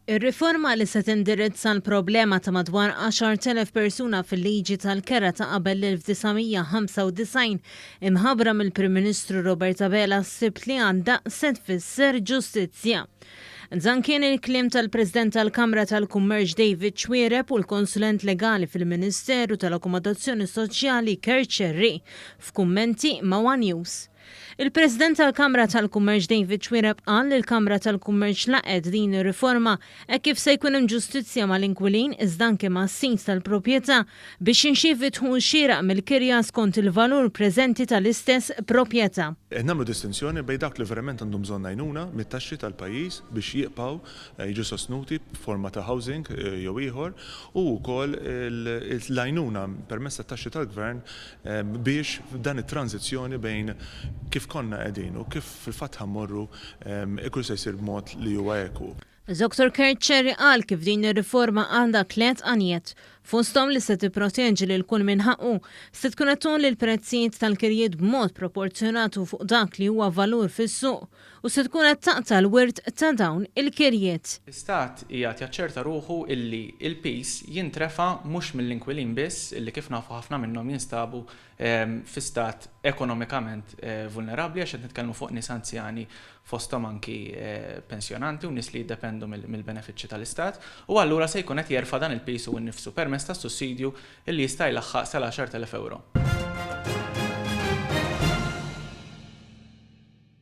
Ir-riforma li se tindirizza l-problema ta' madwar 10,000 persuna fil-liġi tal-kera ta' qabel l-1995 imħabbra mill-Prim Ministru Robert Abela s-Sibt li għadda se tfisser ġustizzja. Dan kien il-kliem tal-President tal-Kamra tal-Kummerċ David Xuereb u l-Konsulent Legali fil-Ministeru tal-Akkomodazzjoni Soċjali Kurt Scerri f'kummenti ma' one News. Il-President tal-Kamra tal-Kummerċ David Xuereb qal li l-Kamra tal-Kummerċ laqgħet din ir-riforma hekk kif se jkun hemm ġustizzja mal-inkwilin iżda anke mas-sid tal-proprjetà biex jinxievi dħul xieraq mill-kirja skont il-valur preżenti tal-istess proprjetà. Qed nagħmlu distinzjoni bejn dawk li verament għandhom bżonn għajnuna mit-taxxi tal-pajjiż biex jibqgħu jiġu sostnuti b'forma ta' housing jew ieħor u wkoll l-għajnuna permezz tat-taxxi tal-Gvern biex f'dan it-tranżizzjoni bejn kif konna qegħdin u kif fil-fatt ħa mmorru ikun se jsir b'mod li huwa ekwu. Dottor Kurt Scerri qal kif din ir-riforma għandha tliet għanijiet, fosthom li se tipproteġi lil kull min ħaqqu, se tkun qed tgħolli l-prezzijiet tal-kirjiet b'mod proporzjonat u fuq dak li huwa valur fis-suq u se tkun qed taqta' l-wirt ta' dawn il-kirjiet. L-Istat qiegħed jaċċerta ruħu illi l-piż jintrefa' mhux mill-inkwilin biss, illi kif nafu ħafna minnhom jinstabu fi stat ekonomikament vulnerabbli għax qed nitkellmu fuq nies anzjani fosthom anki pensjonanti u nies li jiddependu mill-benefiċċji tal-Istat, u allura se jkun qed jerfa' dan il-piż hu nnifsu permezz tas-sussidju illi jista' jlaħħaq sal-10,000 ewro.